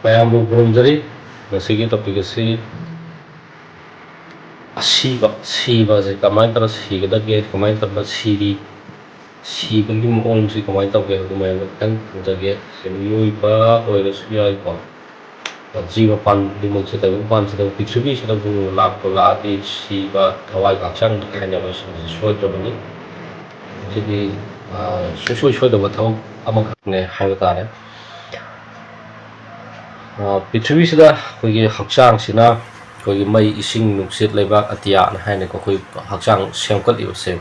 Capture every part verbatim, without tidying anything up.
ꯃꯌꯥꯝꯕꯨ ꯈꯨꯔꯨꯝꯖꯔꯤ꯫ ꯉꯁꯤꯒꯤ topic ꯑꯁꯤ ꯑꯁꯤꯕ, ꯁꯤꯕ ꯑꯁꯤ ꯀꯃꯥꯏꯅ ꯇꯧꯔ ꯁꯤꯒꯗꯒꯦ, ꯀꯃꯥꯏꯅ ꯇꯧꯔꯒ ꯁꯤꯔꯤ, ꯁꯤꯕꯒꯤ ꯃꯑꯣꯡꯁꯤ ꯀꯃꯥꯏꯅ ꯇꯧꯒꯦ ꯍꯥꯏꯕꯗꯨ ꯃꯌꯥꯝꯗ ꯈꯤꯇꯪ ꯊꯝꯖꯒꯦ꯫ ꯁꯤ ꯃꯤꯑꯣꯏꯕ ꯑꯣꯏꯔꯁꯨ ꯌꯥꯏꯀꯣ, ꯖꯤꯕ ꯄꯥꯟꯕ ꯈꯨꯗꯤꯡꯃꯛꯁꯤꯗ, ꯄꯥꯟꯁꯤꯗ, ꯄ꯭ꯔꯤꯊꯤꯕꯤꯁꯤꯗꯕꯨ ꯂꯥꯛꯄ ꯂꯥꯛꯑꯗꯤ ꯁꯤꯕ, ꯊꯋꯥꯏ ꯍꯛꯆꯥꯡꯗ ꯀꯥꯏꯅꯕꯁꯤꯡꯁꯤ ꯁꯣꯏꯗ꯭ꯔꯕꯅꯤ꯫ ꯁꯤꯗꯤ, ꯑ, ꯁꯨꯡꯁꯣꯏ ꯁꯣꯏꯗꯕ ꯊꯕꯛ ꯑꯃꯈꯛꯅꯦ ꯍꯥꯏꯕ ꯇꯥꯔꯦ꯫ ꯑ, ꯄ꯭ꯔꯤꯊꯤꯕꯤꯁꯤꯗ ꯑꯩꯈꯣꯏꯒꯤ ꯍꯛꯆꯥꯡꯁꯤꯅ ꯑꯩꯈꯣꯏꯒꯤ ꯃꯩ, ꯏꯁꯤꯡ, ꯅꯨꯡꯁꯤꯠ, ꯂꯩꯕꯥꯛ, ꯑꯇꯤꯌꯥꯅ ꯍꯥꯏꯅꯀꯣ, ꯑꯩꯈꯣꯏ ꯍꯛꯆꯥꯡ ꯁꯦꯝꯒꯠꯂꯤꯕꯁꯦ꯫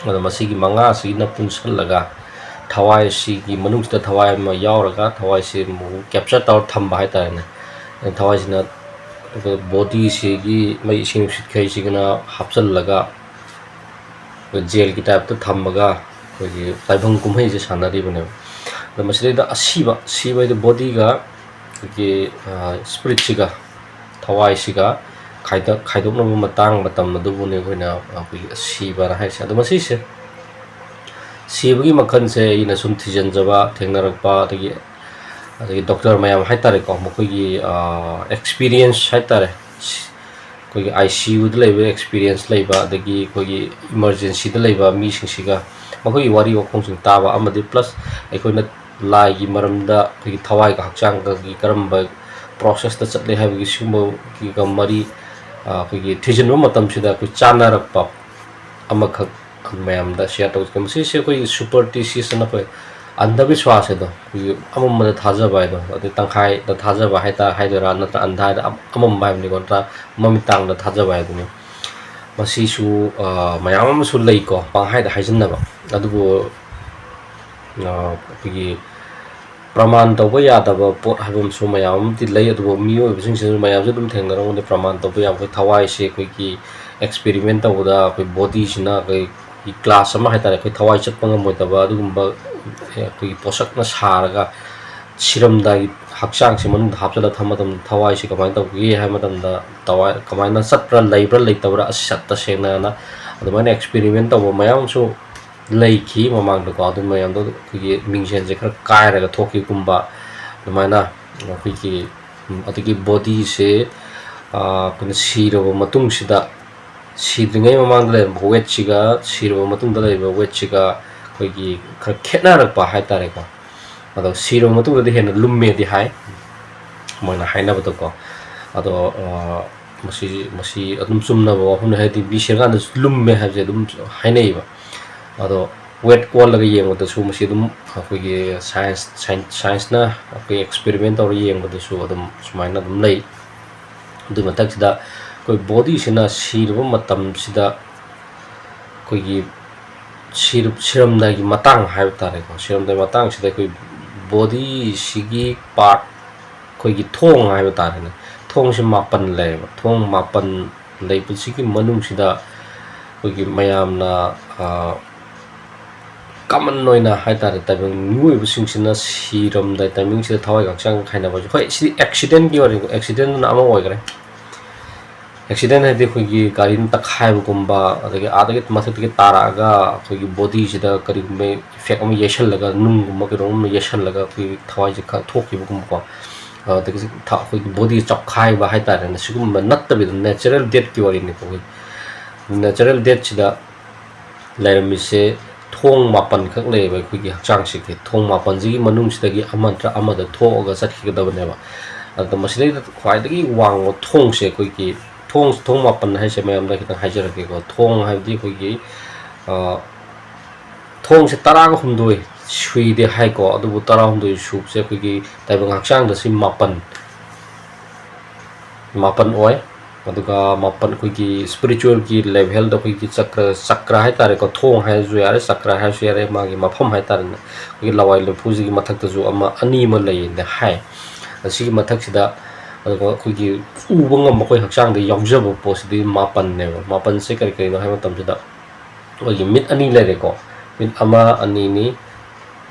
ꯑꯗꯣ ꯃꯁꯤꯒꯤ ꯃꯉꯥꯁꯤꯅ ꯄꯨꯟꯁꯤꯜꯂꯒ ꯊꯋꯥꯏꯁꯤꯒꯤ ꯃꯅꯨꯡꯁꯤꯗ ꯊꯋꯥꯏ ꯑꯃ ꯌꯥꯎꯔꯒ ꯊꯋꯥꯏꯁꯤ ꯑꯃꯨꯛ capture ꯇꯧꯔ ꯊꯝꯕ ꯍꯥꯏꯇꯥꯔꯦꯅꯦ꯫ ꯊꯋꯥꯏꯁꯤꯅ ꯑꯩꯈꯣꯏ bodyꯁꯤꯒꯤ ꯃꯩ, ꯏꯁꯤꯡ, ꯅꯨꯡꯁꯤꯠꯈꯩꯁꯤꯒꯅ ꯍꯥꯞꯆꯤꯜꯂꯒ ꯑꯩꯈꯣꯏ jailꯒꯤ typeꯇ ꯊꯝꯃꯒ ꯑꯩꯈꯣꯏꯒꯤ ꯇꯥꯏꯕꯪ ꯀꯨꯝꯍꯩꯁꯦ ꯁꯥꯟꯅꯔꯤꯕꯅꯦꯕ꯫ ꯑꯗꯣ ꯃꯁꯤꯗꯩꯗ ꯑꯁꯤꯕ, ꯁꯤꯕ ꯍꯥꯏꯗꯤ bodyꯒ ꯑꯩꯈꯣꯏꯒꯤ, ꯑ, spiritꯁꯤꯒ, ꯊꯋꯥꯏꯁꯤꯒ ꯈꯥꯏꯗ-, ꯈꯥꯏꯗꯣꯛꯅꯕ ꯃꯇꯥꯡ ꯃꯇꯝ ꯑꯗꯨꯕꯨꯅꯦ ꯑꯩꯈꯣꯏꯅ, ꯑꯩꯈꯣꯏꯒꯤ ꯁꯤꯕꯅ ꯍꯥꯏꯔꯤꯁꯦ꯫ ꯑꯗꯣ ꯃꯁꯤꯁꯦ ꯁꯤꯕꯒꯤ ꯃꯈꯜꯁꯦ ꯑꯩꯅ ꯁꯨꯝ ꯊꯤꯖꯤꯟꯖꯕ, ꯊꯦꯡꯅꯔꯛꯄ, ꯑꯗꯒꯤ, ꯑꯗꯒꯤ doctor ꯃꯌꯥꯝ ꯍꯥꯏꯇꯥꯔꯦꯀꯣ, ꯃꯈꯣꯏꯒꯤ, ꯑ, experience ꯍꯥꯏꯇꯥꯔꯦ, ꯑꯩꯈꯣꯏꯒꯤ ICUꯗ ꯂꯩꯕ experience ꯂꯩꯕ, ꯑꯗꯒꯤ ꯑꯩꯈꯣꯏꯒꯤ emergencyꯗ ꯂꯩꯕ ꯃꯤꯁꯤꯡꯁꯤꯒ ꯃꯈꯣꯏꯒꯤ ꯋꯥꯔꯤ ꯋꯥꯈꯣꯡꯁꯤꯡ ꯇꯥꯕ, ꯑꯃꯗꯤ plus ꯑꯩꯈꯣꯏꯅ ꯂꯥꯏꯒꯤ ꯃꯔꯝꯗ ꯑꯩꯈꯣꯏꯒꯤ ꯊꯋꯥꯏꯒ ꯍꯛꯆꯥꯡꯒꯒꯤ ꯀꯔꯝꯕ processꯇ ꯆꯠꯂꯦ ꯍꯥꯏꯕꯒꯤ ꯁꯤꯒꯨꯝꯕꯒꯤꯒ ꯃꯔꯤ, ꯑ, ꯑꯩꯈꯣꯏꯒꯤ ꯊꯤꯖꯤꯟꯕ ꯃꯇꯝꯁꯤꯗ ꯑꯩꯈꯣꯏ ꯆꯥꯟꯅꯔꯛꯄ ꯑꯃꯈꯛ ꯃꯌꯥꯝꯗ share ꯇꯧꯖꯒꯦ꯫ ꯃꯁꯤꯁꯦ ꯑꯩꯈꯣꯏꯒꯤ superstitious ꯑꯅ ꯑꯩꯈꯣꯏ ꯑꯟꯙꯕꯤꯁ꯭ꯋꯥꯁ ꯍꯥꯏꯗꯣ, ꯑꯩꯈꯣꯏꯒꯤ ꯑꯃꯝꯕꯗ ꯊꯥꯖꯕ ꯍꯥꯏꯗꯣ, ꯑꯗꯩ ꯇꯪꯈꯥꯏꯗ ꯊꯥꯖꯕ ꯍꯥꯏꯇꯥꯔꯦ, ꯍꯥꯏꯗꯣꯏꯔꯥ, ꯅꯠꯇ꯭ꯔ ꯑꯟꯙ ꯍꯥꯏꯗ ꯑꯃꯝꯕ ꯍꯥꯏꯕꯅꯤꯀꯣ, ꯅꯠꯇ꯭ꯔ ꯃꯃꯤꯠ ꯇꯥꯡꯗ ꯊꯥꯖꯕ ꯍꯥꯏꯗꯨꯅꯤ꯫ ꯃꯁꯤꯁꯨ, ꯑ, ꯃꯌꯥꯝ ꯑꯃꯁꯨ ꯂꯩꯀꯣ, ꯄꯪꯍꯥꯏꯗ ꯍꯥꯏꯖꯤꯟꯅꯕ꯫ ꯑꯗꯨꯕꯨ, ꯑ, ꯑꯩꯈꯣꯏꯒꯤ ꯄ꯭ꯔꯃꯥꯟ ꯇꯧꯕ ꯌꯥꯗꯕ ꯄꯣꯠ ꯍꯥꯏꯕ ꯑꯃꯁꯨ ꯃꯌꯥꯝ ꯑꯃꯗꯤ ꯂꯩ, ꯑꯗꯨꯕꯨ ꯃꯤꯑꯣꯏꯕꯁꯤꯡꯁꯤꯁꯨ ꯃꯌꯥꯝꯁꯨ ꯑꯗꯨꯝ ꯊꯦꯡꯅꯔꯝꯒꯅꯤ꯫ ꯄ꯭ꯔꯃꯥꯟ ꯇꯧꯕ ꯌꯥꯕ, ꯑꯩꯈꯣꯏ ꯊꯋꯥꯏꯁꯦ ꯑꯩꯈꯣꯏꯒꯤ experiment ꯇꯧꯕꯗ ꯑꯩꯈꯣꯏ bodyꯁꯤꯅ ꯑꯩꯈꯣꯏ glass ꯑꯃ ꯍꯥꯏꯇꯥꯔꯦ, ꯑꯩꯈꯣꯏ ꯊꯋꯥꯏ ꯆꯠꯄ ꯉꯝꯃꯣꯏꯗꯕ ꯑꯗꯨꯒꯨꯝꯕ, ꯑꯦ, ꯑꯩꯈꯣꯏꯒꯤ ꯄꯣꯠꯁꯛꯅ ꯁꯥꯔꯒ ꯁꯤꯔꯝꯗꯥꯏꯒꯤ ꯍꯛꯆꯥꯡꯁꯤ ꯃꯅꯨꯡꯗ ꯍꯥꯞꯆꯤꯜꯂꯒ ꯊꯝꯕ ꯃꯇꯝꯗ ꯊꯋꯥꯏꯁꯤ ꯀꯃꯥꯏꯅ ꯇꯧꯒꯦ ꯍꯥꯏꯕ ꯃꯇꯝꯗ ꯊꯋꯥꯏ ꯀꯃꯥꯏꯅ ꯆꯠꯄ꯭ꯔꯥ, ꯂꯩꯕ꯭ꯔꯥ, ꯂꯩꯇꯕ꯭ꯔꯥ, ꯑꯁꯤ ꯇꯁꯦꯡꯅꯅ ꯑꯗꯨꯃꯥꯏꯅ experiment ꯇꯧꯕ ꯃꯌꯥꯝ ꯑꯃꯁꯨ ꯂꯩꯈꯤ ꯃꯃꯥꯡꯗꯀꯣ꯫ ꯑꯗꯨ ꯃꯌꯥꯝꯗꯣ ꯑꯩꯈꯣꯏꯒꯤ ꯃꯤꯡꯁꯦꯜꯁꯦ ꯈꯔ ꯀꯥꯏꯔꯒ ꯊꯣꯛꯈꯤꯕꯒꯨꯝꯕ, ꯑꯗꯨꯃꯥꯏꯅ ꯑꯩꯈꯣꯏꯒꯤ, ꯎꯝ, ꯑꯗꯒꯤ ꯕꯣꯗꯤꯁꯦ, ꯑ, ꯑꯩꯈꯣꯏꯅ ꯁꯤꯔꯕ ꯃꯇꯨꯡꯁꯤꯗ, ꯁꯤꯗ꯭ꯔꯤꯉꯩ ꯃꯃꯥꯡꯗ ꯂꯩꯔꯝꯕ ꯋꯦꯠꯁꯤꯒ ꯁꯤꯔꯕ ꯃꯇꯨꯡꯗ ꯂꯩꯔꯤꯕ ꯋꯦꯠꯁꯤꯒ ꯑꯩꯈꯣꯏꯒꯤ ꯈꯔ ꯈꯦꯠꯅꯔꯛꯄ ꯍꯥꯏꯇꯥꯔꯦꯀꯣ꯫ ꯑꯗꯣ ꯁꯤꯔꯕ ꯃꯇꯨꯡꯗꯗꯤ ꯍꯦꯟꯅ ꯂꯨꯝꯃꯦꯗꯤ ꯍꯥꯏ, ꯃꯣꯏꯅ ꯍꯥꯏꯅꯕꯗꯀꯣ꯫ ꯑꯗꯣ, ꯑ, ꯃꯁꯤ, ꯃꯁꯤ ꯑꯗꯨꯝ ꯆꯨꯝꯅꯕ ꯋꯥꯐꯝꯅꯤ, ꯍꯥꯏꯗꯤ ꯃꯤ ꯁꯤꯔꯀꯥꯟꯗꯁꯨ ꯂꯨꯝꯃꯦ ꯍꯥꯏꯕꯁꯦ ꯑꯗꯨꯝ ꯍꯥꯏꯅꯩꯌꯦꯕ꯫ ꯑꯗꯣ ꯋꯦꯠ ꯑꯣꯜꯂꯒ ꯌꯦꯡꯕꯗꯁꯨ ꯃꯁꯤ ꯑꯗꯨꯝ ꯑꯩꯈꯣꯏꯒꯤ ꯁꯥꯏꯟꯁ, ꯁꯥꯏꯟ-, ꯁꯥꯏꯟꯁꯅ ꯑꯩꯈꯣꯏ ꯑꯦꯛꯁꯄꯦꯔꯤꯃꯦꯟ ꯇꯧꯔꯒ ꯌꯦꯡꯕꯗꯁꯨ ꯑꯗꯨꯝ ꯁꯨꯃꯥꯏꯅ ꯑꯗꯨꯝ ꯂꯩ꯫ ꯑꯗꯨꯒꯤ ꯃꯊꯛꯁꯤꯗ ꯑꯩꯈꯣꯏ ꯕꯣꯗꯤꯁꯤꯅ ꯁꯤꯔꯕ ꯃꯇꯝꯁꯤꯗ ꯑꯩꯈꯣꯏꯒꯤ ꯁꯤꯔ-, ꯁꯤꯔꯝꯗꯥꯏꯒꯤ ꯃꯇꯥꯡ ꯍꯥꯏꯕ ꯇꯥꯔꯦꯀꯣ, ꯁꯤꯔꯝꯗꯥꯏ ꯃꯇꯥꯡꯁꯤꯗ ꯑꯩꯈꯣꯏ ꯕꯣꯗꯤꯁꯤꯒꯤ ꯄꯥꯔꯠ, ꯑꯩꯈꯣꯏꯒꯤ ꯊꯣꯡ ꯍꯥꯏꯕ ꯇꯥꯔꯦꯅꯦ, ꯊꯣꯡꯁꯤ ꯃꯥꯄꯟ ꯂꯩꯌꯦꯕ꯫ ꯊꯣꯡ ꯃꯥꯄꯟ ꯂꯩꯕꯁꯤꯒꯤ ꯃꯅꯨꯡꯁꯤꯗ ꯑꯩꯈꯣꯏꯒꯤ ꯃꯌꯥꯝꯅ, ꯑ, ꯀꯃꯟ ꯑꯣꯏꯅ ꯍꯥꯏ ꯇꯥꯔꯦ, ꯇꯥꯏꯕꯪ ꯃꯤꯑꯣꯏꯕꯁꯤꯡꯁꯤꯅ ꯁꯤꯔꯝꯗꯥꯏ ꯇꯥꯏꯃꯤꯡꯁꯤꯗ ꯊꯋꯥꯏ ꯍꯛꯆꯥꯡ ꯈꯥꯏꯅꯕꯁꯦ, ꯍꯣꯏ, ꯁꯤ ꯑꯦꯛꯁꯤꯗꯦꯟꯒꯤ ꯋꯥꯔꯤꯅꯤ, ꯑꯦꯛꯁꯤꯗꯦꯟꯗꯨꯅ ꯑꯃ ꯑꯣꯏꯈ꯭ꯔꯦ꯫ ꯑꯦꯛꯁꯤꯗꯦꯟ ꯍꯥꯏꯗꯤ ꯑꯩꯈꯣꯏꯒꯤ ꯒꯥꯔꯤꯅ ꯇꯛꯈꯥꯏꯕꯒꯨꯝꯕ, ꯑꯗꯒꯤ ꯑꯥꯗꯒꯤ ꯃꯊꯛꯇꯒꯤ ꯇꯥꯔꯛꯑꯒ ꯑꯩꯈꯣꯏꯒꯤ ꯕꯣꯗꯤꯁꯤꯗ ꯀꯔꯤꯒꯨꯝꯕ ꯏꯐꯦꯛ ꯑꯃ ꯌꯩꯁꯜꯂꯒ, ꯅꯨꯡꯒꯨꯝꯕ ꯀꯩꯅꯣꯒꯨꯝꯕ ꯌꯩꯁꯜꯂꯒ ꯑꯩꯈꯣꯏꯒꯤ ꯊꯋꯥꯏꯁꯦ ꯈꯔ ꯊꯣꯛꯈꯤꯕꯒꯨꯝꯕꯀꯣ, ꯑꯗꯒꯤ ꯊ-, ꯑꯩꯈꯣꯏꯒꯤ ꯕꯣꯗꯤ ꯆꯞꯈꯥꯏꯕ ꯍꯥꯏ ꯇꯥꯔꯦꯅꯦ, ꯁꯤꯒꯨꯝꯕ ꯅꯠꯇꯕꯤꯗ natural deathꯀꯤ ꯋꯥꯔꯤꯅꯤꯀꯣ꯫ ꯑꯩꯈꯣꯏ natural deathꯁꯤꯗ ꯂꯩꯔꯝꯃꯤꯁꯦ ꯊꯣꯡ ꯃꯥꯄꯟꯈꯛ ꯂꯩꯌꯦꯕ ꯑꯩꯈꯣꯏꯒꯤ ꯍꯛꯆꯥꯡꯁꯤꯒꯤ꯫ ꯊꯣꯡ ꯃꯥꯄꯟꯁꯤꯒꯤ ꯃꯅꯨꯡꯁꯤꯗꯒꯤ ꯑꯃ ꯅꯠꯇ꯭ꯔ ꯑꯃꯗ ꯊꯣꯛꯑꯒ ꯆꯠꯈꯤꯒꯗꯕꯅꯦꯕ꯫ ꯑꯗꯣ ꯃꯁꯤꯗꯩꯗ ꯈ꯭ꯋꯥꯏꯗꯒꯤ ꯋꯥꯡꯕ ꯊꯣꯡꯁꯦ ꯑꯩꯈꯣꯏꯒꯤ ꯊꯣꯡ, ꯊꯣꯡ ꯃꯥꯄꯟ ꯍꯥꯏꯁꯦ ꯃꯌꯥꯝꯗ ꯈꯤꯇꯪ ꯍꯥꯏꯖꯔꯛꯀꯦꯀꯣ꯫ ꯊꯣꯡ ꯍꯥꯏꯕꯗꯤ ꯑꯩꯈꯣꯏꯒꯤ, ꯑ, ꯊꯣꯡꯁꯦ ꯇꯔꯥꯒ ꯍꯨꯝꯗꯣꯏ ꯁꯨꯏꯗꯤ ꯍꯥꯏꯀꯣ, ꯑꯗꯨꯕꯨ ꯇꯔꯥꯍꯨꯝꯗꯣꯏ ꯁꯨꯕꯁꯦ ꯑꯩꯈꯣꯏꯒꯤ ꯇꯥꯏꯕꯪ ꯍꯛꯆꯥꯡꯗ ꯁꯤ ꯃꯥꯄꯟ, ꯃꯥꯄꯟ ꯑꯣꯏ꯫ ꯑꯗꯨꯒ ꯃꯥꯄꯟ ꯑꯩꯈꯣꯏꯒꯤ ꯏꯁꯄꯤꯔꯤꯆꯨꯋꯦꯜꯒꯤ ꯂꯦꯚꯦꯜꯗ ꯑꯩꯈꯣꯏꯒꯤ ꯆꯀ꯭ꯔ, ꯆꯀ꯭ꯔ ꯍꯥꯏ ꯇꯥꯔꯦꯀꯣ, ꯊꯣꯡ ꯍꯥꯏꯔꯁꯨ ꯌꯥꯔꯦ, ꯆꯀ꯭ꯔ ꯍꯥꯏꯔꯁꯨ ꯌꯥꯔꯦ, ꯃꯥꯒꯤ ꯃꯐꯝ ꯍꯥꯏ ꯇꯥꯔꯦꯅꯦ, ꯑꯩꯈꯣꯏꯒꯤ ꯂꯋꯥꯏ ꯂꯨꯐꯨꯁꯤꯒꯤ ꯃꯊꯛꯇꯁꯨ ꯑꯃ, ꯑꯅꯤ ꯑꯃ ꯂꯩꯌꯦꯅ ꯍꯥꯏ꯫ ꯑꯁꯤꯒꯤ ꯃꯊꯛꯁꯤꯗ, ꯑꯗꯨꯒ ꯑꯩꯈꯣꯏꯒꯤ ꯎꯕ ꯉꯝꯕ ꯑꯩꯈꯣꯏ ꯍꯛꯆꯥꯡꯗ ꯌꯥꯎꯖꯕ ꯄꯣꯠꯁꯤꯗꯤ ꯃꯥꯄꯟꯅꯦꯕ꯫ ꯃꯥꯄꯟꯁꯦ ꯀꯔꯤ ꯀꯔꯤꯅꯣ ꯍꯥꯏꯕ ꯃꯇꯝꯁꯤꯗ, ꯑꯩꯈꯣꯏꯒꯤ ꯃꯤꯠ ꯑꯅꯤ ꯂꯩꯔꯦꯀꯣ, ꯃꯤꯠ ꯑꯃ, ꯑꯅꯤꯅꯤ,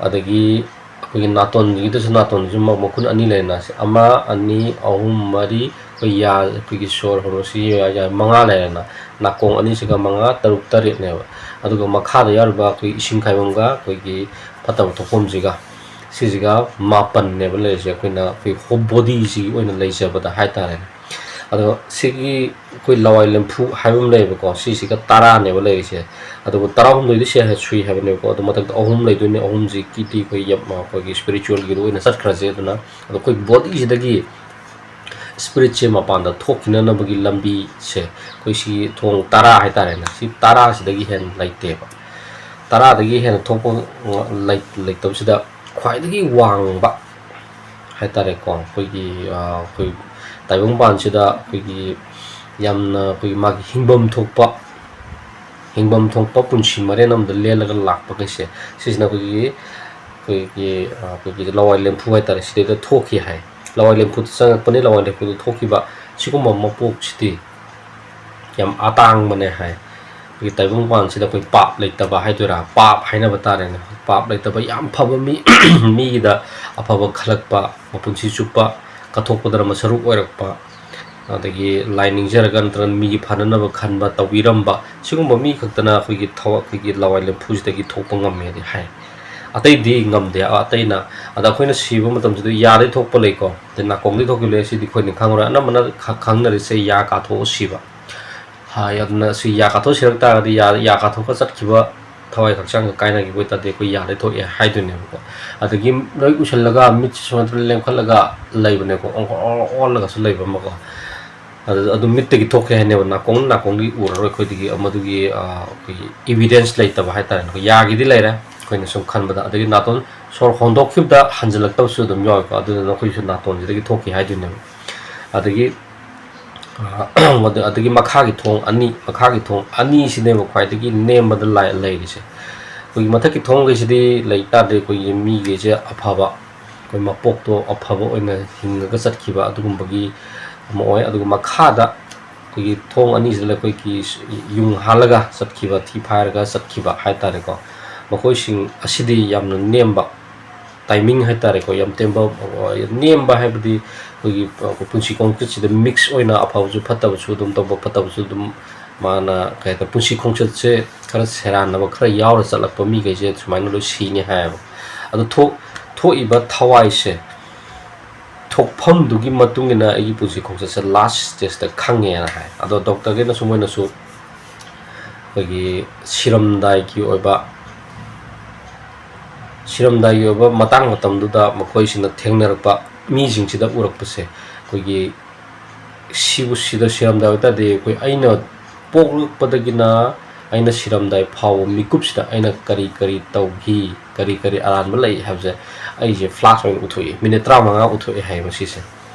ꯑꯗꯒꯤ ꯑꯩꯈꯣꯏꯒꯤ ꯅꯥꯇꯣꯟꯁꯤꯗꯁꯨ, ꯅꯥꯇꯣꯟꯁꯤꯁꯨ ꯃ-, ꯃꯈꯨꯟ ꯑꯅꯤ ꯂꯩꯔꯦꯅ, ꯁꯤ ꯑꯃ, ꯑꯅꯤ, ꯑꯍꯨꯝ, ꯃꯔꯤ, ꯑꯩꯈꯣꯏ ꯌꯥ, ꯑꯩꯈꯣꯏꯒꯤ ꯁꯣꯔ ꯍꯣꯟꯕꯁꯤ ꯌꯥ-, ꯌꯥ-, ꯃꯉꯥ ꯂꯩꯔꯦꯅ, ꯅꯥꯀꯣꯡ ꯑꯅꯤꯁꯤꯒ ꯃꯉꯥ, ꯇꯔꯨꯛ, ꯇꯔꯦꯠꯅꯦꯕ꯫ ꯑꯗꯨꯒ ꯃꯈꯥꯗ ꯌꯥꯎꯔꯤꯕ ꯑꯩꯈꯣꯏ ꯏꯁꯤꯡ ꯈꯥꯏꯕꯝꯒ ꯑꯩꯈꯣꯏꯒꯤ ꯐꯠꯇꯕ ꯊꯣꯛꯐꯝꯁꯤꯒ, ꯁꯤꯁꯤꯒ ꯃꯥꯄꯟꯅꯦꯕ ꯂꯩꯔꯤꯁꯦ, ꯑꯩꯈꯣꯏꯅ ꯑꯩꯈꯣꯏ ꯍꯣꯞ ꯕꯣꯗꯤꯁꯤꯒꯤ ꯑꯣꯏꯅ ꯂꯩꯖꯕꯗ ꯍꯥꯏꯇꯥꯔꯦꯅꯦ꯫ ꯑꯗꯣ ꯁꯤꯒꯤ ꯑꯩꯈꯣꯏ ꯂꯋꯥꯏ ꯂꯦꯝꯐꯨ ꯍꯥꯏꯕ ꯑꯃ ꯂꯩꯌꯦꯕꯀꯣ, ꯁꯤꯁꯤꯒ ꯇꯔꯥꯅꯦꯕ ꯂꯩꯔꯤꯁꯦ꯫ ꯑꯗꯨꯒ ꯇꯔꯥꯍꯨꯝꯗꯣꯏꯗꯤ ꯁꯤ ꯍꯦꯛ ꯁꯨꯏ ꯍꯥꯏꯕꯅꯦꯕꯀꯣ꯫ ꯑꯗꯨ ꯃꯊꯛꯇ ꯑꯍꯨꯝ ꯂꯩꯗꯣꯏꯅꯦ, ꯑꯍꯨꯝꯁꯤꯒꯤꯗꯤ ꯑꯩꯈꯣꯏ ꯌꯥꯝ, ꯑꯩꯈꯣꯏꯒꯤ ꯁ꯭ꯄꯤꯔꯤꯆꯨꯋꯦꯜꯒꯤꯗ ꯑꯣꯏꯅ ꯆꯠꯈ꯭ꯔꯁꯦ꯫ ꯑꯗꯨꯅ ꯑꯗꯣ ꯑꯩꯈꯣꯏ ꯕꯣꯗꯤꯁꯤꯗꯒꯤ ꯁ꯭ꯄꯤꯔꯤꯠꯁꯦ ꯃꯄꯥꯟꯗ ꯊꯣꯛꯈꯤꯅꯅꯕꯒꯤ ꯂꯝꯕꯤꯁꯦ ꯑꯩꯈꯣꯏ ꯁꯤ ꯊꯣꯡ ꯇꯔꯥ ꯍꯥꯏꯇꯥꯔꯦꯅꯦ, ꯁꯤ ꯇꯔꯥꯁꯤꯗꯒꯤ ꯍꯦꯟꯅ ꯂꯩꯇꯦꯕ꯫ ꯇꯔꯥꯗꯒꯤ ꯍꯦꯟꯅ ꯊꯣꯛꯄ ꯂꯩ-, ꯂꯩꯇꯕꯁꯤꯗ ꯈ꯭ꯋꯥꯏꯗꯒꯤ ꯋꯥꯡꯕ ꯍꯥꯏꯇꯥꯔꯦꯀꯣ, ꯑꯩꯈꯣꯏꯒꯤ, ꯑ, ꯑꯩꯈꯣꯏ ꯇꯥꯏꯕꯪꯄꯥꯟꯁꯤꯗ ꯑꯩꯈꯣꯏꯒꯤ ꯌꯥꯝꯅ ꯑꯩꯈꯣꯏꯒꯤ ꯃꯥꯒꯤ ꯍꯤꯡꯐꯝ ꯊꯣꯛꯄ, ꯍꯤꯡꯐꯝ ꯊꯣꯛꯄ ꯄꯨꯟꯁꯤ ꯃꯔꯦꯟ ꯑꯃꯗ ꯂꯦꯜꯂꯒ ꯂꯥꯛꯄꯈꯩꯁꯦ, ꯁꯤꯁꯤꯅ ꯑꯩꯈꯣꯏꯒꯤ, ꯑꯩꯈꯣꯏꯒꯤ, ꯑ, ꯑꯩꯈꯣꯏꯒꯤ ꯂꯋꯥꯏ ꯂꯦꯝꯐꯨ ꯍꯥꯏꯇꯥꯔꯦ, ꯁꯤꯗꯩꯗ ꯊꯣꯛꯈꯤ ꯍꯥꯏ꯫ ꯂꯋꯥꯏ ꯂꯦꯝꯐꯨꯗ ꯆꯪꯉꯛꯄꯅꯤ, ꯂꯋꯥꯏ ꯂꯦꯝꯐꯨꯗ ꯊꯣꯛꯈꯤꯕ ꯁꯤꯒꯨꯝꯕ ꯃꯄꯣꯛꯁꯤꯗꯤ ꯌꯥꯝ ꯑꯇꯥꯡꯕꯅꯦ ꯍꯥꯏ꯫ ꯑꯩꯈꯣꯏꯒꯤ ꯇꯥꯏꯕꯪꯄꯥꯟꯁꯤꯗ ꯑꯩꯈꯣꯏ ꯄꯥꯞ ꯂꯩꯇꯕ ꯍꯥꯏꯗꯣꯏꯔꯥ, ꯄꯥꯞ ꯍꯥꯏꯅꯕ ꯇꯥꯔꯦꯅꯦ, ꯄꯥꯞ ꯂꯩꯇꯕ ꯌꯥꯝ ꯐꯕ ꯃꯤ, ꯃꯤꯒꯤꯗ ꯑꯐꯕ ꯈꯜꯂꯛꯄ, ꯃꯄꯨꯟꯁꯤ ꯆꯨꯞꯄ ꯀꯠꯊꯣꯛꯄꯗ ꯃꯁꯔꯨꯛ ꯑꯣꯏꯔꯛꯄ, ꯑꯗꯒꯤ ꯂꯥꯏ ꯅꯤꯡꯖꯔꯒ ꯅꯠꯇ꯭ꯔꯒ ꯃꯤꯒꯤ ꯐꯅꯅꯕ ꯈꯟꯕ, ꯇꯧꯕꯤꯔꯝꯕ, ꯁꯤꯒꯨꯝꯕ ꯃꯤ ꯈꯛꯇꯅ ꯑꯩꯈꯣꯏꯒꯤ ꯊꯋꯥꯏ, ꯑꯩꯈꯣꯏꯒꯤ ꯂꯋꯥꯏ ꯂꯦꯝꯐꯨꯁꯤꯗꯒꯤ ꯊꯣꯛꯄ ꯉꯝꯃꯦꯗꯤ ꯍꯥꯏ꯫ ꯑꯇꯩꯗꯤ ꯉꯝꯗꯦ꯫ ꯑ-, ꯑꯇꯩꯅ, ꯑꯗ ꯑꯩꯈꯣꯏꯅ ꯁꯤꯕ ꯃꯇꯝꯁꯤꯗ ꯌꯥꯗꯒꯤ ꯊꯣꯛꯄ ꯂꯩꯀꯣ, ꯑꯗꯩ ꯅꯥꯀꯣꯡꯗꯒꯤ ꯊꯣꯛꯈꯤꯕ ꯂꯩ, ꯁꯤꯗꯤ ꯑꯩꯈꯣꯏꯅ ꯈꯪꯉꯔꯣꯏ꯫ ꯑꯅꯝꯕꯅ ꯈ-, ꯈꯪꯅꯔꯤꯁꯦ ꯌꯥ ꯀꯥꯊꯣꯛꯑ ꯁꯤꯕ꯫ ꯍꯥꯏ, ꯑꯗꯨꯅ ꯁꯤ ꯌꯥ ꯀꯥꯊꯣꯛ ꯁꯤꯔꯛ ꯇꯥꯔꯒꯗꯤ ꯌꯥ, ꯌꯥ ꯀꯥꯊꯣꯛꯑꯒ ꯆꯠꯈꯤꯕ ꯊꯋꯥꯏ ꯍꯛꯆꯥꯡꯒ ꯀꯥꯏꯅꯈꯤꯕ ꯑꯣꯏꯇꯥꯔꯗꯤ ꯑꯩꯈꯣꯏ ꯌꯥꯗꯒꯤ ꯊꯣꯛꯑꯦ ꯍꯥꯏꯗꯣꯏꯅꯦꯕꯀꯣ꯫ ꯑꯗꯒꯤ ꯂꯣꯏ ꯎꯁꯜꯂꯒ ꯃꯤꯠꯁꯦ ꯁꯨꯃꯥꯏꯅ ꯇꯧꯔ ꯂꯦꯡꯈꯠꯂꯒ ꯂꯩꯕꯅꯦꯀꯣ, ꯑꯣꯟ-, ꯑꯣꯟ-, ꯑꯣꯜꯂꯒꯁꯨ ꯂꯩꯕ ꯑꯃꯀꯣ꯫ ꯑꯗꯨ, ꯑꯗꯨ ꯃꯤꯠꯇꯒꯤ ꯊꯣꯛꯈ꯭ꯔꯦ ꯍꯥꯏꯅꯦꯕ, ꯅꯥꯀꯣꯡ, ꯅꯥꯀꯣꯡꯗꯒꯤ ꯎꯔꯔꯣꯏ ꯑꯩꯈꯣꯏꯗꯒꯤ, ꯃꯗꯨꯒꯤ, ꯑ, ꯑꯩꯈꯣꯏꯒꯤ ꯏꯕꯤꯗꯦꯟꯁ ꯂꯩꯇꯕ ꯍꯥꯏꯇꯥꯔꯦꯅꯦꯀꯣ꯫ ꯌꯥꯒꯤꯗꯤ ꯂꯩꯔꯦ ꯑꯩꯈꯣꯏꯅ ꯁꯨꯝ ꯈꯟꯕꯗ, ꯑꯗꯒꯤ ꯅꯥꯇꯣꯟ ꯁꯣꯔ ꯍꯣꯟꯗꯣꯛꯈꯤꯕꯗ ꯍꯟꯖꯤꯜꯂꯛꯇꯕꯁꯨ ꯑꯗꯨꯝ ꯌꯥꯎꯋꯦꯀꯣ꯫ ꯑꯗꯨꯗꯨꯅ ꯑꯩꯈꯣꯏꯁꯨ ꯅꯥꯇꯣꯟꯁꯤꯗꯒꯤ ꯊꯣꯛꯈꯤ ꯍꯥꯏꯗꯣꯏꯅꯦꯕ꯫ ꯑꯗꯒꯤ, ꯑ, ꯃꯗꯨ-, ꯑꯗꯒꯤ ꯃꯈꯥꯒꯤ ꯊꯣꯡ ꯑꯅꯤ, ꯃꯈꯥꯒꯤ ꯊꯣꯡ ꯑꯅꯤꯁꯤꯅꯦꯕ ꯈ꯭ꯋꯥꯏꯗꯒꯤ ꯅꯦꯝꯕꯗ ꯂꯥꯏ-, ꯂꯩꯔꯤꯁꯦ꯫ ꯑꯩꯈꯣꯏꯒꯤ ꯃꯊꯛꯀꯤ ꯊꯣꯡꯈꯩꯁꯤꯗꯤ ꯂꯩ ꯇꯥꯔꯗꯤ ꯑꯩꯈꯣꯏꯒꯤ ꯃꯤꯒꯤꯁꯦ ꯑꯐꯕ, ꯑꯩꯈꯣꯏ ꯃꯄꯣꯛꯇꯣ ꯑꯐꯕ ꯑꯣꯏꯅ ꯍꯤꯡꯉꯒ ꯆꯠꯈꯤꯕ ꯑꯗꯨꯒꯨꯝꯕꯒꯤ ꯑꯃ ꯑꯣꯏ꯫ ꯑꯗꯨꯒ ꯃꯈꯥꯗ ꯑꯩꯈꯣꯏꯒꯤ ꯊꯣꯡ ꯑꯅꯤꯁꯤꯗ ꯑꯩꯈꯣꯏꯒꯤ ꯌꯨꯡ ꯍꯥꯜꯂꯒ ꯆꯠꯈꯤꯕ, ꯊꯤ ꯐꯥꯏꯔꯒ ꯆꯠꯈꯤꯕ ꯍꯥꯏ ꯇꯥꯔꯦꯀꯣ, ꯃꯈꯣꯏꯁꯤꯡ ꯑꯁꯤꯗꯤ ꯌꯥꯝꯅ ꯅꯦꯝꯕ ꯇꯥꯏꯃꯤꯡ ꯍꯥꯏ ꯇꯥꯔꯦꯀꯣ, ꯌꯥꯝ ꯇꯦꯝꯕ, ꯅꯦꯝꯕ ꯍꯥꯏꯕꯗꯤ ꯑꯩꯈꯣꯏꯒꯤ, ꯑ, ꯄꯨꯟꯁꯤ ꯈꯣꯡꯆꯠꯁꯤꯗ ꯃꯤꯛꯁ ꯑꯣꯏꯅ ꯑꯐꯕꯁꯨ ꯐꯠꯇꯕꯁꯨ ꯑꯗꯨꯝ ꯇꯧꯕ, ꯐꯠꯇꯕꯁꯨ ꯑꯗꯨꯝ ꯃꯥꯅ ꯀꯩ ꯍꯥꯏꯇꯥꯔꯦ, ꯄꯨꯟꯁꯤ ꯈꯣꯡꯆꯠꯁꯦ ꯈꯔ ꯁꯦꯔꯥꯟꯅꯕ ꯈꯔ ꯌꯥꯎꯔ ꯆꯠꯂꯛꯄ ꯃꯤꯈꯩꯁꯦ ꯁꯨꯃꯥꯏꯅ ꯂꯣꯏ ꯁꯤꯅꯤ ꯍꯥꯏꯌꯦꯕ꯫ ꯑꯗꯣ ꯊꯣꯛ-, ꯊꯣꯛꯏꯕ ꯊꯋꯥꯏꯁꯦ ꯊꯣꯛꯐꯝꯗꯨꯒꯤ ꯃꯇꯨꯡ ꯏꯟꯅ ꯑꯩꯒꯤ ꯄꯨꯟꯁꯤ ꯈꯣꯡꯆꯠꯁꯦ ꯂꯥꯁ ꯁ꯭ꯇꯦꯖꯇ ꯈꯪꯉꯦꯅ ꯍꯥꯏ꯫ ꯑꯗꯣ ꯗꯣꯛꯇꯔꯒꯤꯅꯁꯨ ꯃꯣꯏꯅꯁꯨ ꯑꯩꯈꯣꯏꯒꯤ ꯁꯤꯔꯝꯗꯥꯏꯒꯤ ꯑꯣꯏꯕ ꯁꯤꯔꯝꯗꯥꯏꯒꯤ ꯑꯣꯏꯕ ꯃꯇꯥꯡ ꯃꯇꯝꯗꯨꯗ ꯃꯈꯣꯏꯁꯤꯅ ꯊꯦꯡꯅꯔꯛꯄ ꯃꯤꯁꯤꯡꯁꯤꯗ ꯎꯔꯛꯄꯁꯦ ꯑꯩꯈꯣꯏꯒꯤ ꯁꯤꯕꯨ ꯁꯤꯗ ꯁꯤꯔꯝꯗꯥꯏ ꯑꯣꯏꯇꯥꯔꯗꯤ ꯑꯩꯈꯣꯏ ꯑꯩꯅ ꯄꯣꯛꯂꯛꯄꯗꯒꯤꯅ ꯑꯩꯅ ꯁꯤꯔꯝꯗꯥꯏ ꯐꯥꯎꯕ ꯃꯤꯀꯨꯞꯁꯤꯗ ꯑꯩꯅ ꯀꯔꯤ ꯀꯔꯤ ꯇꯧꯈꯤ, ꯀꯔꯤ ꯀꯔꯤ ꯑꯔꯥꯟꯕ ꯂꯩ ꯍꯥꯏꯕꯁꯦ ꯑꯩꯁꯦ ꯐ꯭ꯂꯥꯁ ꯑꯣꯏꯅ ꯎꯊꯣꯛꯏ꯫ ꯃꯤꯅꯤꯠ ꯇꯔꯥꯃꯉꯥ ꯎꯊꯣꯛꯑꯦ ꯍꯥꯏꯌꯦ ꯃꯁꯤꯁꯦ꯫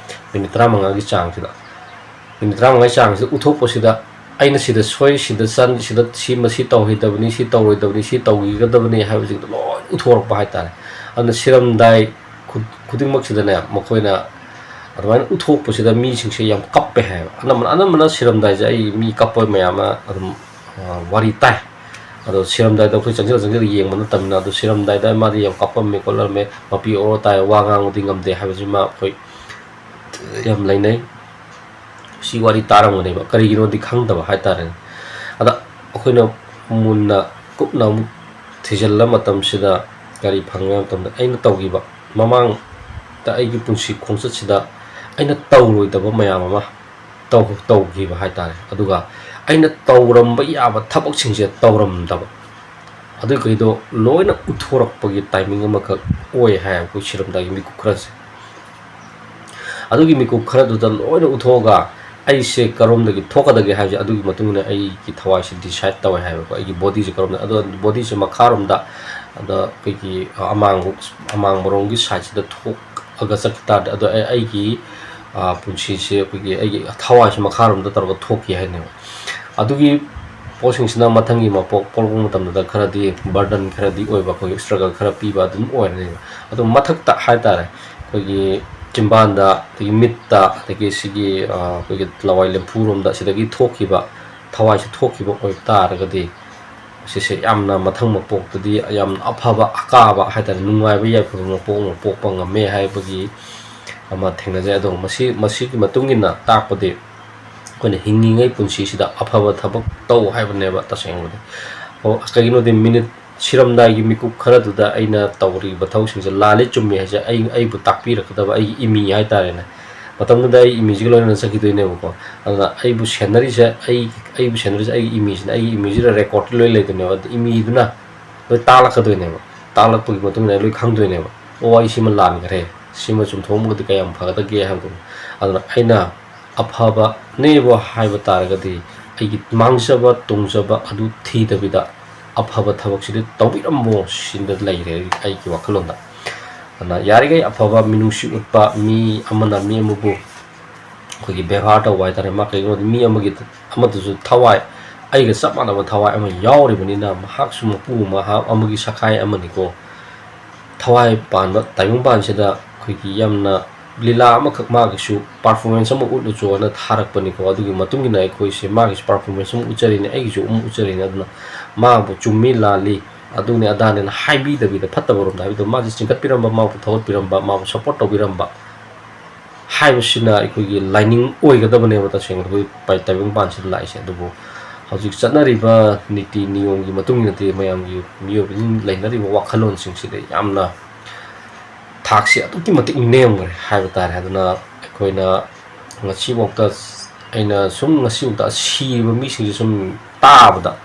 ꯃꯤꯅꯤꯠ ꯇꯔꯥꯃꯉꯥꯒꯤ ꯆꯥꯡꯁꯤꯗ ꯃꯤꯅꯤꯠ ꯇꯔꯥꯃꯉꯥꯒꯤ ꯆꯥꯡꯁꯤꯗ ꯎꯊꯣꯛꯄꯁꯤꯗ ꯑꯩꯅ ꯁꯤꯗ ꯁꯣꯏ, ꯁꯤꯗ ꯆꯟ, ꯁꯤꯗ ꯁꯤ, ꯃꯁꯤ ꯇꯧꯍꯩꯗꯕꯅꯤ, ꯁꯤ ꯇꯧꯔꯣꯏꯗꯕꯅꯤ, ꯁꯤ ꯇꯧꯈꯤꯒꯗꯕꯅꯤ ꯍꯥꯏꯕꯁꯤꯡꯗꯣ ꯂꯣꯏ ꯎꯊꯣꯔꯛꯄ ꯍꯥꯏꯇꯥꯔꯦ꯫ ꯑꯗꯨꯅ ꯁꯤꯔꯝꯗꯥꯏ ꯈꯨ-, ꯈꯨꯗꯤꯡꯃꯛꯁꯤꯗꯅꯦ, ꯃꯈꯣꯏꯅ ꯑꯗꯨꯃꯥꯏꯅ ꯎꯊꯣꯛꯄꯁꯤꯗ ꯃꯤꯁꯤꯡꯁꯦ ꯌꯥꯝ ꯀꯞꯄꯦ ꯍꯥꯏꯌꯦꯕ꯫ ꯑꯅꯝꯕꯅ, ꯑꯅꯝꯕꯅ ꯁꯤꯔꯝꯗꯥꯏꯁꯦ ꯑꯩ ꯃꯤ ꯀꯞꯄ ꯃꯌꯥꯝ ꯑꯃ ꯑꯗꯨꯝ, ꯑ, ꯋꯥꯔꯤ ꯇꯥꯏ꯫ ꯑꯗꯣ ꯁꯤꯔꯝꯗꯥꯏꯗ ꯑꯩꯈꯣꯏ ꯆꯪꯁꯤꯜꯂ ꯆꯪꯁꯤꯜꯂ ꯌꯦꯡꯕ ꯅꯠꯇꯕꯅꯤꯅ, ꯑꯗꯣ ꯁꯤꯔꯝꯗꯥꯏꯗ ꯃꯥꯗꯤ ꯌꯥꯝ ꯀꯞꯄꯝꯃꯦ ꯈꯣꯠꯂꯝꯃꯦ, ꯃꯄꯤ ꯑꯣꯔ ꯇꯥꯏ, ꯋꯥ ꯉꯥꯡꯕꯗꯤ ꯉꯝꯗꯦ ꯍꯥꯏꯕꯁꯤꯃ ꯑꯩꯈꯣꯏ ꯌꯥꯝ ꯂꯩꯅꯩ꯫ ꯁꯤ ꯋꯥꯔꯤ ꯇꯥꯔꯝꯒꯅꯦꯕ, ꯀꯔꯤꯒꯤꯅꯣꯗꯤ ꯈꯪꯗꯕ ꯍꯥꯏꯇꯥꯔꯦꯅꯦ꯫ ꯑꯗ ꯑꯩꯈꯣꯏꯅ ꯃꯨꯟꯅ ꯀꯨꯞꯅ ꯑꯃꯨꯛ ꯊꯤꯖꯤꯜꯂ ꯃꯇꯝꯁꯤꯗ ꯀꯔꯤ ꯐꯪꯉꯦ ꯍꯥꯏꯕ ꯃꯇꯝꯗ, ꯑꯩꯅ ꯇꯧꯈꯤꯕ ꯃꯃꯥꯡꯗ ꯑꯩꯒꯤ ꯄꯨꯟꯁꯤ ꯈꯣꯡꯆꯠꯁꯤꯗ ꯑꯩꯅ ꯇꯧꯔꯣꯏꯗꯕ ꯃꯌꯥꯝ ꯑꯃ ꯇꯧ-, ꯇꯧꯈꯤꯕ ꯍꯥꯏꯇꯥꯔꯦ꯫ ꯑꯗꯨꯒ ꯑꯩꯅ ꯇꯧꯔꯝꯕ ꯌꯥꯕ ꯊꯕꯛꯁꯤꯡꯁꯦ ꯇꯧꯔꯝꯗꯕ, ꯑꯗꯨꯈꯩꯗꯣ ꯂꯣꯏꯅ ꯎꯠꯊꯣꯔꯛꯄꯒꯤ ꯇꯥꯏꯃꯤꯡ ꯑꯃꯈꯛ ꯑꯣꯏ ꯍꯥꯏ ꯑꯩꯈꯣꯏ ꯁꯤꯔꯝꯗꯥꯏꯒꯤ ꯃꯤꯀꯨꯞ ꯈꯔꯁꯦ꯫ ꯑꯗꯨꯒꯤ ꯃꯤꯀꯨꯞ ꯈꯔꯗꯨꯗ ꯂꯣꯏꯅ ꯎꯠꯊꯣꯛꯑꯒ ꯑꯩꯁꯦ ꯀꯔꯣꯝꯗꯒꯤ ꯊꯣꯛꯀꯗꯒꯦ ꯍꯥꯏꯕꯁꯦ ꯑꯗꯨꯒꯤ ꯃꯇꯨꯡ ꯏꯟꯅ ꯑꯩꯒꯤ ꯊꯋꯥꯏꯁꯦ ꯗꯤꯁꯥꯏꯠ ꯇꯧꯋꯦ ꯍꯥꯏꯕꯀꯣ, ꯑꯩꯒꯤ ꯕꯣꯗꯤꯁꯦ ꯀꯔꯣꯝꯗ꯫ ꯑꯗꯣ ꯕꯣꯗꯤꯁꯦ ꯃꯈꯥꯔꯣꯝꯗ, ꯑꯗ ꯑꯩꯈꯣꯏꯒꯤ, ꯑ, ꯑꯃꯥꯡ-, ꯑꯃꯥꯡꯕꯔꯣꯝꯒꯤ ꯁꯥꯏꯠꯁꯤꯗ ꯊꯣꯛꯑꯒ ꯆꯠꯈꯤ ꯇꯥꯔꯗꯤ, ꯑꯗꯣ ꯑꯩ, ꯑꯩꯒꯤ, ꯑ, ꯄꯨꯟꯁꯤꯁꯦ ꯑꯩꯈꯣꯏꯒꯤ ꯑꯩꯒꯤ ꯊꯋꯥꯏꯁꯦ ꯃꯈꯥꯔꯣꯝꯗ ꯇꯧꯔꯒ ꯊꯣꯛꯈꯤ ꯍꯥꯏꯅꯦꯕ꯫ ꯑꯗꯨꯒꯤ ꯄꯣꯠꯁꯤꯡꯁꯤꯅ ꯃꯊꯪꯒꯤ ꯃꯄꯣꯛ ꯄꯣꯛꯂꯛꯄ ꯃꯇꯝꯗꯗ ꯈꯔꯗꯤ ꯕꯔꯗꯟ ꯈꯔꯗꯤ ꯑꯣꯏꯕ, ꯑꯩꯈꯣꯏꯒꯤ ꯏꯁꯇ꯭ꯔꯒꯜ ꯈꯔ ꯄꯤꯕ ꯑꯗꯨꯝ ꯑꯣꯏꯔꯅꯦꯕ꯫ ꯑꯗꯨ ꯃꯊꯛꯇ ꯍꯥꯏꯇꯥꯔꯦ, ꯑꯩꯈꯣꯏꯒꯤ ꯆꯤꯝꯕꯥꯟꯗ, ꯑꯗꯒꯤ ꯃꯤꯠꯇ, ꯑꯗꯒꯤ ꯁꯤꯒꯤ, ꯑ, ꯑꯩꯈꯣꯏꯒꯤ ꯂꯋꯥꯏ ꯂꯦꯝꯐꯨꯔꯣꯝꯗ ꯁꯤꯗꯒꯤ ꯊꯣꯛꯈꯤꯕ, ꯊꯋꯥꯏꯁꯤ ꯊꯣꯛꯈꯤꯕ ꯑꯣꯏꯕ ꯇꯥꯔꯒꯗꯤ, ꯁꯤꯁꯦ ꯌꯥꯝꯅ ꯃꯊꯪ ꯃꯄꯣꯛꯇꯗꯤ ꯌꯥꯝꯅ ꯑꯐꯕ, ꯑꯀꯥꯕ ꯍꯥꯏꯇꯥꯔꯦ, ꯅꯨꯡꯉꯥꯏꯕ ꯌꯥꯏꯐꯕ ꯃꯄꯣꯛ ꯑꯃ ꯄꯣꯛꯄ ꯉꯝꯃꯦ ꯍꯥꯏꯕꯒꯤ ꯑꯃ ꯊꯦꯡꯅꯖꯩ꯫ ꯑꯗꯣ ꯃꯁꯤ, ꯃꯁꯤꯒꯤ ꯃꯇꯨꯡ ꯏꯟꯅ ꯇꯥꯛꯄꯗꯤ ꯑꯩꯈꯣꯏꯅ ꯍꯤꯡꯉꯤꯉꯩ ꯄꯨꯟꯁꯤꯁꯤꯗ ꯑꯐꯕ ꯊꯕꯛ ꯇꯧ ꯍꯥꯏꯕꯅꯦꯕ ꯇꯁꯦꯡꯕꯗꯤ꯫ ꯑꯣ, ꯀꯩꯒꯤꯅꯣꯗꯤ ꯃꯤꯅꯤꯠ ꯁꯤꯔꯝꯗꯥꯏꯒꯤ ꯃꯤꯀꯨꯞ ꯈꯔꯗꯨꯗ ꯑꯩꯅ ꯇꯧꯔꯤꯕ ꯊꯕꯛꯁꯤꯡꯁꯦ ꯂꯥꯜꯂꯤ ꯆꯨꯝꯃꯤ ꯍꯥꯏꯁꯦ ꯑꯩ, ꯑꯩꯕꯨ ꯇꯥꯛꯄꯤꯔꯛꯀꯗꯕ ꯑꯩꯒꯤ ꯏꯃꯤ ꯍꯥꯏꯇꯥꯔꯦꯅꯦ꯫ ꯃꯇꯝꯗꯨꯗ ꯑꯩ ꯏꯃꯤꯁꯤꯒ ꯂꯣꯏꯅꯅ ꯆꯠꯈꯤꯗꯣꯏꯅꯦꯕꯀꯣ꯫ ꯑꯗꯨꯅ ꯑꯩꯕꯨ ꯁꯦꯟꯅꯔꯤꯁꯦ, ꯑꯩ, ꯑꯩꯕꯨ ꯁꯦꯟꯅꯔꯤꯁꯦ ꯑꯩꯒꯤ ꯏꯃꯤꯁꯤꯅ, ꯑꯩꯒꯤ ꯏꯃꯤꯁꯤꯗ ꯔꯦꯀꯣꯔꯠꯇ ꯂꯣꯏ ꯂꯩꯗꯣꯏꯅꯦꯕ꯫ ꯑꯗꯨ ꯏꯃꯤꯗꯨꯅ ꯂꯣꯏ ꯇꯥꯛꯂꯛꯀꯗꯣꯏꯅꯦꯕ꯫ ꯇꯥꯛꯂꯛꯄꯒꯤ ꯃꯇꯨꯡ ꯏꯟꯅ ꯑꯩ ꯂꯣꯏ ꯈꯪꯗꯣꯏꯅꯦꯕ꯫ "ꯑꯣ, ꯑꯩ ꯁꯤꯃ ꯂꯥꯟꯈ꯭ꯔꯦ, ꯁꯤꯃ ꯆꯨꯝꯊꯣꯛꯑꯝꯃꯒꯗꯤ ꯀꯌꯥꯝ ꯐꯒꯗꯒꯦ" ꯍꯥꯏꯕꯗꯣ꯫ ꯑꯗꯨꯅ ꯑꯩꯅ ꯑꯐꯕꯅꯦꯕꯨ ꯍꯥꯏꯕ ꯇꯥꯔꯒꯗꯤ ꯑꯩꯒꯤ ꯃꯥꯡꯖꯕ ꯇꯣꯡꯖꯕ ꯑꯗꯨ ꯊꯤꯗꯕꯤꯗ ꯑꯐꯕ ꯊꯕꯛꯁꯤꯗꯤ ꯇꯧꯕꯤꯔꯝꯃꯣ ꯁꯤꯗ ꯂꯩꯔꯦ ꯑꯩꯒꯤ ꯋꯥꯈꯜꯂꯣꯟꯗ꯫ ꯑꯗꯨꯅ ꯌꯥꯔꯤꯈꯩ ꯑꯐꯕ ꯃꯤꯅꯨꯡꯁꯤ ꯎꯠꯄ, ꯃꯤ ꯑꯃꯅ ꯃꯤ ꯑꯃꯕꯨ ꯑꯩꯈꯣꯏꯒꯤ ꯕꯦꯕꯥꯔ ꯇꯧꯕ ꯍꯥꯏꯇꯥꯔꯦ꯫ ꯃꯥ ꯀꯩꯒꯤꯅꯣꯗꯤ ꯃꯤ ꯑꯃꯒꯤ, ꯑꯃꯗꯁꯨ ꯊꯋꯥꯏ, ꯑꯩꯒ ꯆꯞ ꯃꯥꯟꯅꯕ ꯊꯋꯥꯏ ꯑꯃ ꯌꯥꯎꯔꯤꯕꯅꯤꯅ ꯃꯍꯥꯛꯁꯨ ꯃꯄꯨ ꯃꯍꯥꯛ ꯑꯃꯒꯤ ꯁꯈꯥꯏ ꯑꯃꯅꯤꯀꯣ꯫ ꯊꯋꯥꯏ ꯄꯥꯟꯕ ꯇꯥꯏꯕꯪꯄꯥꯟꯁꯤꯗ ꯑꯩꯈꯣꯏꯒꯤ ꯌꯥꯝꯅ ꯂꯤꯂꯥ ꯑꯃꯈꯛ ꯃꯥꯒꯤꯁꯨ performance ꯑꯃ ꯎꯠꯂꯨꯆꯣꯅ ꯊꯥꯔꯛꯄꯅꯤꯀꯣ꯫ ꯑꯗꯨꯒꯤ ꯃꯇꯨꯡ ꯏꯟꯅ ꯑꯩꯈꯣꯏꯁꯦ ꯃꯥꯒꯤꯁꯨ performance ꯑꯃ ꯎꯠꯆꯔꯤꯅꯦ, ꯑꯩꯒꯤꯁꯨ ꯑꯃ ꯎꯠꯆꯔꯤꯅꯦ꯫ ꯑꯗꯨꯅ ꯃꯥꯕꯨ ꯆꯨꯝꯃꯤ ꯂꯥꯜꯂꯤ ꯑꯗꯨꯅꯤ ꯑꯗꯥꯅꯦꯅ ꯍꯥꯏꯕꯤꯗꯕꯤꯗ, ꯐꯠꯇꯕꯔꯣꯝꯗ ꯍꯥꯏꯕꯤꯗꯕ, ꯃꯥꯁꯦ ꯆꯤꯡꯈꯠꯄꯤꯔꯝꯕ, ꯃꯥꯕꯨ ꯊꯧꯒꯠꯄꯤꯔꯝꯕ, ꯃꯥꯕꯨ support ꯇꯧꯕꯤꯔꯝꯕ ꯍꯥꯏꯕꯁꯤꯅ ꯑꯩꯈꯣꯏꯒꯤ ꯂꯥꯏꯅꯤꯡ ꯑꯣꯏꯒꯗꯕꯅꯦꯕ꯫ ꯇꯁꯦꯡꯅ ꯑꯩꯈꯣꯏ ꯄꯥꯏ-, ꯇꯥꯏꯕꯪꯄꯥꯟꯁꯤꯗ ꯂꯥꯛꯏꯁꯦ꯫ ꯑꯗꯨꯕꯨ ꯍꯧꯖꯤꯛ ꯆꯠꯅꯔꯤꯕ ꯅꯤꯇꯤ ꯅꯤꯌꯣꯝꯒꯤ ꯃꯇꯨꯡ ꯏꯟꯅꯗꯤ ꯃꯌꯥꯝꯒꯤ ꯃꯤꯑꯣꯏꯕꯁꯤꯡ ꯂꯩꯅꯔꯤꯕ ꯋꯥꯈꯜꯂꯣꯟꯁꯤꯡꯁꯤꯗ ꯌꯥꯝꯅ ꯊꯥꯛꯁꯤ ꯑꯗꯨꯛꯀꯤ ꯃꯇꯤꯛ ꯅꯦꯝꯈ꯭ꯔꯦ ꯍꯥꯏꯕ ꯇꯥꯔꯦ꯫ ꯑꯗꯨꯅ ꯑꯩꯈꯣꯏꯅ ꯉꯁꯤꯐꯥꯎꯗ, ꯑꯩꯅ ꯁꯨꯝ ꯉꯁꯤꯐꯥꯎꯗ ꯁꯤꯔꯤꯕ ꯃꯤꯁꯤꯡꯁꯦ ꯁꯨꯝ ꯇꯥꯕꯗ,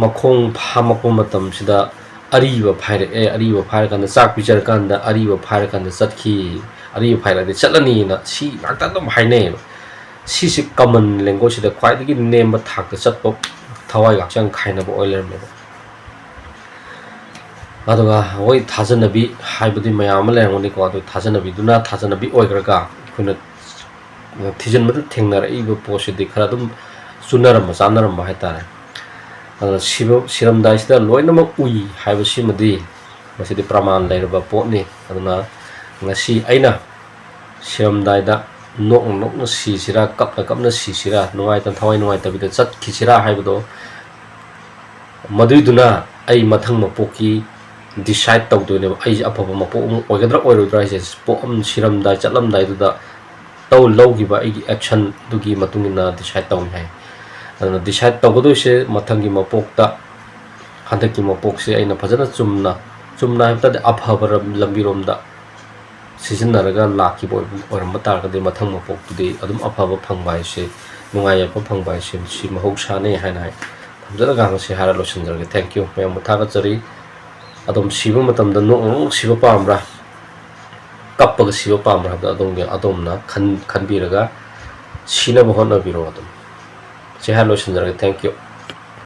ꯃꯈꯣꯡ ꯐꯥꯝꯃꯛꯄ ꯃꯇꯝꯁꯤꯗ ꯑꯔꯤꯕ ꯐꯥꯏꯔꯛꯑꯦ, ꯑꯔꯤꯕ ꯐꯥꯏꯔꯀꯥꯟꯗ ꯆꯥꯛ ꯄꯤꯖꯔꯀꯥꯟꯗ ꯑꯔꯤꯕ ꯐꯥꯏꯔꯀꯥꯟꯗ ꯆꯠꯈꯤ, ꯑꯔꯤꯕ ꯐꯥꯏꯔꯛꯑꯗꯤ ꯆꯠꯂꯅꯤꯅ ꯁꯤ ꯉꯥꯛꯇ ꯑꯗꯨꯝ ꯍꯥꯏꯅꯩꯌꯦꯕ꯫ ꯁꯤꯁꯦ common languageꯁꯤꯗ ꯈ꯭ꯋꯥꯏꯗꯒꯤ ꯅꯦꯝꯕ ꯊꯥꯛꯇ ꯆꯠꯄ, ꯊꯋꯥꯏꯒ ꯍꯛꯆꯥꯡ ꯈꯥꯏꯅꯕ ꯑꯣꯏ ꯂꯩꯔꯝꯃꯦꯕ꯫ ꯑꯗꯨꯒ ꯑꯩꯈꯣꯏ ꯊꯥꯖꯅꯕꯤ ꯍꯥꯏꯕꯗꯤ ꯃꯌꯥꯝ ꯑꯃ ꯂꯩꯔꯝꯒꯅꯤꯀꯣ꯫ ꯑꯗꯨ ꯊꯥꯖꯅꯕꯤꯗꯨꯅ ꯊꯥꯖꯅꯕꯤ ꯑꯣꯏꯈ꯭ꯔꯒ ꯑꯩꯈꯣꯏꯅ ꯊꯤꯖꯤꯟꯕꯗ ꯊꯦꯡꯅꯔꯛꯏꯕ ꯄꯣꯠꯁꯤꯗꯤ ꯈꯔ ꯑꯗꯨꯝ ꯆꯨꯅꯔꯝꯕ ꯆꯥꯅꯔꯝꯕ ꯍꯥꯏꯇꯥꯔꯦ꯫ ꯑꯗꯨꯅ ꯁꯤꯕ, ꯁꯤꯔꯝꯗꯥꯏꯁꯤꯗ ꯂꯣꯏꯅꯃꯛ ꯎꯏ ꯍꯥꯏꯕꯁꯤꯃꯗꯤ ꯃꯁꯤꯗꯤ ꯄ꯭ꯔꯃꯥꯟ ꯂꯩꯔꯕ ꯄꯣꯠꯅꯤ꯫ ꯑꯗꯨꯅ ꯉꯁꯤ ꯑꯩꯅ ꯁꯤꯔꯝꯗꯥꯏꯗ ꯅꯣꯛꯅ ꯅꯣꯛꯅ ꯁꯤꯁꯤꯔꯥ, ꯀꯞꯅ ꯀꯞꯅ ꯁꯤꯁꯤꯔꯥ, ꯅꯨꯡꯉꯥꯏꯇꯅ ꯊꯋꯥꯏ ꯅꯨꯡꯉꯥꯏꯇꯕꯤꯗ ꯆꯠꯈꯤꯁꯤꯔꯥ ꯍꯥꯏꯕꯗꯣ, ꯃꯗꯨꯏꯗꯨꯅ ꯑꯩ ꯃꯊꯪ ꯃꯄꯣꯛꯀꯤ decide ꯇꯧꯗꯣꯏꯅꯦꯕ꯫ ꯑꯩꯁꯦ ꯑꯐꯕ ꯃꯄꯣꯛ ꯑꯃ ꯑꯣꯏꯒꯗ꯭ꯔꯥ ꯑꯣꯏꯔꯣꯏꯗ꯭ꯔꯥ ꯍꯥꯏꯁꯦ ꯄꯣꯛꯑꯝ-, ꯁꯤꯔꯝꯗꯥꯏ ꯆꯠꯂꯝꯗꯥꯏꯗꯨꯗ ꯇꯧ-, ꯂꯧꯈꯤꯕ ꯑꯩꯒꯤ actionꯗꯨꯒꯤ ꯃꯇꯨꯡ ꯏꯟꯅ decide ꯇꯧꯅꯤ ꯍꯥꯏ꯫ ꯑꯗꯨꯅ decide ꯇꯧꯒꯗꯣꯏꯁꯦ ꯃꯊꯪꯒꯤ ꯃꯄꯣꯛꯇ ꯍꯟꯗꯛꯀꯤ ꯃꯄꯣꯛꯁꯦ ꯑꯩꯅ ꯐꯖꯅ ꯆꯨꯝꯅ, ꯆꯨꯝꯅ ꯍꯥꯏꯕ ꯇꯥꯔꯗꯤ ꯑꯐꯕ ꯂꯝꯕꯤꯔꯣꯝꯗ ꯁꯤꯖꯤꯟꯅꯔꯒ ꯂꯥꯛꯈꯤꯕ ꯑꯣꯏꯔꯝꯕ ꯇꯥꯔꯒꯗꯤ, ꯃꯊꯪ ꯃꯄꯣꯛꯇꯨꯗꯤ ꯑꯗꯨꯝ ꯑꯐꯕ ꯐꯪꯕ ꯍꯥꯏꯁꯦ, ꯅꯨꯡꯉꯥꯏ ꯌꯥꯏꯐꯕ ꯐꯪꯕ ꯍꯥꯏꯁꯦ ꯁꯤ ꯃꯍꯧꯁꯥꯅꯦ ꯍꯥꯏꯅ ꯍꯥꯏ ꯊꯝꯖꯔꯒ ꯉꯁꯤ ꯍꯥꯏꯔ ꯂꯣꯏꯁꯤꯟꯖꯔꯒꯦ꯫ Thank you꯫ ꯃꯌꯥꯝꯕꯨ ꯊꯥꯒꯠꯆꯔꯤ꯫ ꯑꯗꯨꯝ ꯁꯤꯕ ꯃꯇꯝꯗ ꯅꯣꯛꯅ ꯅꯣꯛꯅ ꯁꯤꯕ ꯄꯥꯝꯕ꯭ꯔꯥ, ꯀꯞꯄꯒ ꯁꯤꯕ ꯄꯥꯝꯕ꯭ꯔꯥ ꯍꯥꯏꯕꯗꯣ ꯑꯗꯣꯝꯒꯤ, ꯑꯗꯣꯝꯅ ꯈꯟ-, ꯈꯟꯕꯤꯔꯒ ꯁꯤꯅꯕ ꯍꯣꯠꯅꯕꯤꯔꯣ꯫ ꯑꯗꯨꯝ ꯁꯤ ꯍꯥꯏꯔ ꯂꯣꯏꯁꯤꯟꯖꯔꯒꯦ꯫ Thank you꯫